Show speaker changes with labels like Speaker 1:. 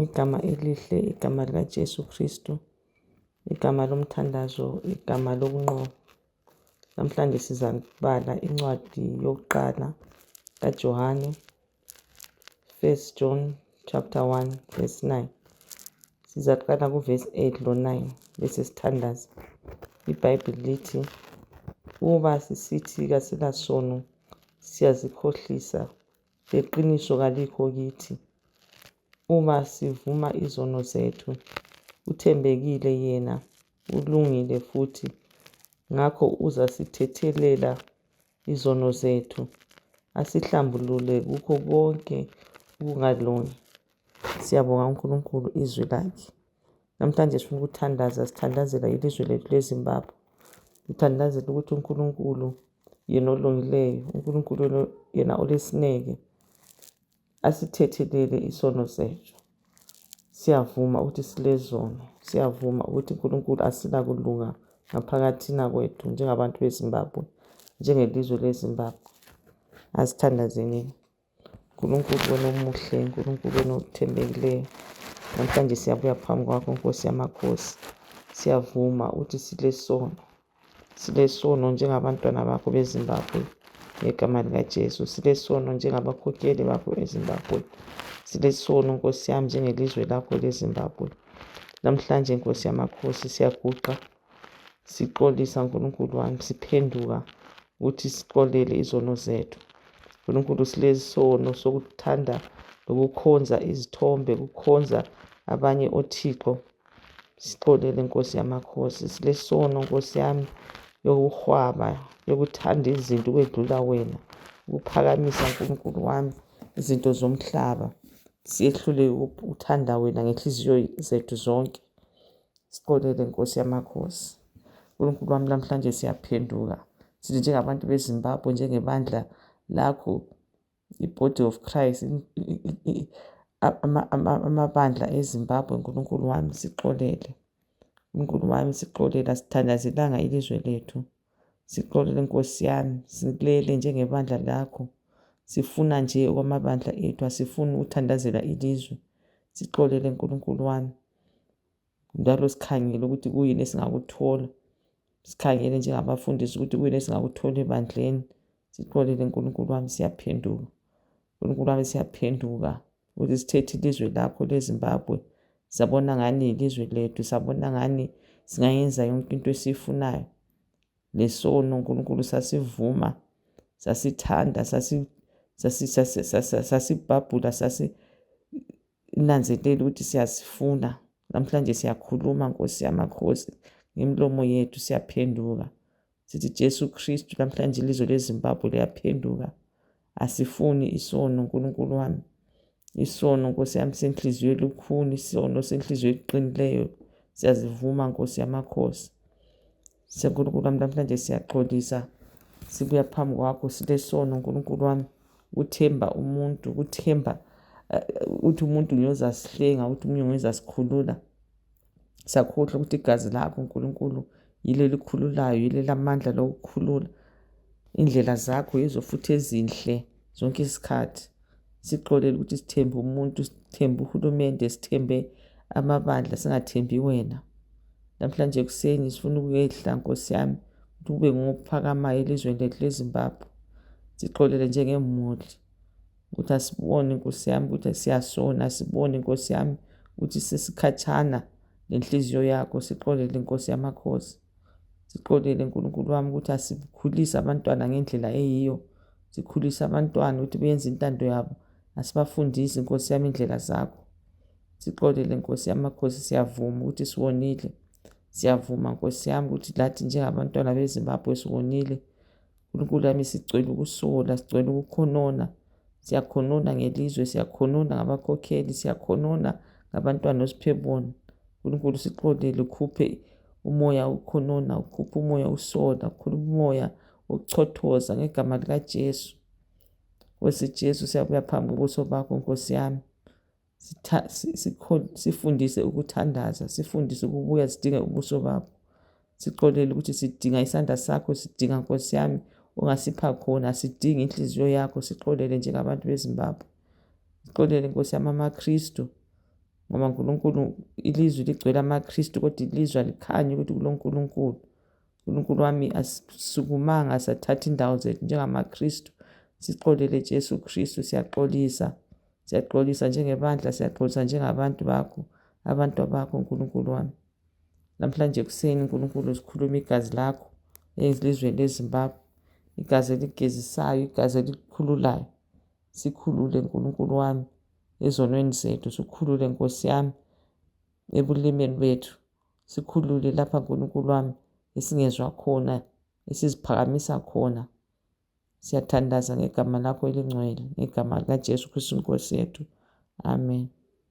Speaker 1: Igama elihle, igama likaJesu Kristu, igama lomthandazo, igama lokunqoba. Namhlanje siza kubala incwadi yokuqala kaJohane, 1 John chapter 1 verse 9. Sizaqala kuverse 8 lo 9 bese sithandaza. IBhayibheli lithi, uba sisithi kasilasono siyazikhohlisa, leqiniso kalikho kithi. Uma sivuma izono zethu, uthembekile yena, ulungile futhi, ngakho uzasithethelela izono zethu, asihlambulule kukho konke ukungalungi. Siyabonga uNkulunkulu izwi lakhe. Namhlanje sifuna ukuthandaza, sithandazela ilizwe lethu leZimbabwe. Sithandazela ukuthi uNkulunkulu yena olungileyo, uNkulunkulu yena olesineke, asithethelele isono zethu. Siyavuma ukuthi silezono, siyavuma ukuthi uNkulunkulu asilakulunga ngaphakathina kwethu njengabantu beZimbabwe, njengelizwe leZimbabwe. Asithandazeni. uNkulunkulu wena omuhle, uNkulunkulu wena othembekileyo, namhlanje siyabuya phambi kwakho Nkosi yamakhosi. Siyavuma ukuthi silesono njengabantwana bakho beZimbabwe ngegama likaJesu. Silesono njengabakhokheli bakho eZimbabwe. Silesono Nkosi yami njengelizwe lakho leZimbabwe. Namhlanje Nkosi yamakhosi siyaguqa, sixolisa uNkulunkulu wami, siphenduka ukuthi sixolele izono zethu. uNkulunkulu silesono sokuthanda lokukhonza izithombe, ukukhonza abanye othixo. Sixolele Nkosi yamakhosi. Silesono Nkosi yami yokuhwaba, yokuthanda izinto ukwedlula wena, ukuphakamisa uNkulunkulu wami izinto zomhlaba. Siyehlule ukuthanda wena ngenhliziyo zethu zonke. Sixolele Nkosi yamakhosi. uNkulunkulu wami, namhlanje siyaphenduka sithi njengabantu beZimbabwe, njengebandla lakho, i-Body of Christ, amabandla eZimbabwe. uNkulunkulu wami sixolele, uNkulunkulu wami sixolele. Asithandazelanga ilizwe lethu, sixolele Nkosi yami. Silele njengebandla lakho, sifuna nje okwamabandla ethu, asifuni ukuthandazela ilizwe. Sixolele uNkulunkulu wami, njalo sikhangele ukuthi kuyini esingakuthola. Sikhangele njengabafundisi ukuthi kuyini esingakuthola ebandleni. Sixolele uNkulunkulu wami, siyaphenduka. uNkulunkulu wami siyaphenduka ukuthi sithethe ilizwe lakho leZimbabwe. Sabona ngani ilizwe lethu, sabona ngani singayenza yonke into esifunayo. Lesono uNkulunkulu sasivuma, sasithanda, sasibhabhula, sasinanzelela ukuthi siyasifuna. Namhlanje siyakhuluma Nkosi yamakhosi, ngemilomo yethu siyaphenduka. Sithi Jesu Kristu, namhlanje ilizwe leZimbabwe liyaphenduka. Asifuni isono uNkulunkulu wami. Isono Nkosi yami senhliziyo elukhuni, isono senhliziyo eqinileyo. Siyazivuma Nkosi yamakhosi. uNkulunkulu wami, namhlanje siyaxolisa, sibuya phambi kwakho silesono uNkulunkulu wami, ukuthemba umuntu, ukuthemba ukuthi umuntu ngiyozasihlenga, ukuthi umunye ngiyozasikhulula. Siyakhohlwa ukuthi igazi lakho uNkulunkulu yilo elikhululayo, yilo elamandla lokukhulula. Indlela zakho yizo futhi ezinhle zonke isikhathi. Sixolele ukuthi sithembe umuntu, sithembe uhulumende, sithembe amabandla, singathembi wena. Namhlanje kuseni sifuna ukuyehla Nkosi yami, ukuthi kube ngokuphakamayo elizweni lethu leZimbabwe. Sixolele njengemuli ukuthi asibone Nkosi yami ukuthi siyasona, asibone Nkosi yami ukuthi sesikhatshana nenhliziyo yakho. Sixolele Nkosi yamakhosi. Sixolele uNkulunkulu wami ukuthi asikhulise abantwana ngendlela eyiyo. Sikhulise abantwana ukuthi benze intando yabo. Asibafundise Nkosi yami indlela zakho. Sixolele Nkosi yamakhosi, siyavuma ukuthi siwonile. Siyavuma Nkosi yami ukuthi lathi njengabantwana beZimbabwe siwonile. uNkulunkulu wami, sicela ukusola, sicela ukukhonona. Siyakhonona ngelizwe, siyakhonona ngabakhokheli, siyakhonona ngabantwana osiphebona. uNkulunkulu sixolele, ukhuphe umoya ukhonona, ukhuphe umoya usola, ukhuphe umoya ukuchothoza ngegama likaJesu. Nkosi Jesu, siyabuya phambi kobuso bakho Nkosi yami. Sifundise ukuthandaza, sifundise ukubuya sidinge ubuso bakho. Sixolele ukuthi sidinga isandla sakho, sidinga Nkosi yami ongasipha khona, sidinga inhliziyo yakho. Sixolele njengabantu beZimbabwe. Sixolele Nkosi yami amaKristu, ngoba uNkulunkulu ilizwe ligcwele amaKristu kodwa ilizwe alikhanya ukuthi kuloNkulunkulu. uNkulunkulu wami asisukumanga asathatha indawo zethu njengamaKristu, sixolele Jesu Kristu. Siyaxolisa njengebandla, siyaxolisa njengabantu bakho, abantu bakho uNkulunkulu wami. Namhlanje kuseni uNkulunkulu sikhuluma igazi lakho elizweni leZimbabwe, igazi eligezisayo, igazi elikhululayo. Sikhulule uNkulunkulu wami ezonweni zethu, sikhulule Nkosi yami ebulimeni bethu, sikhulule lapha uNkulunkulu wami esingezwa khona, esiziphakamisa khona. Siyathandaza ngegama lakho elingcwele, ngegama likaJesu Kristu Nkosi yethu. Amen.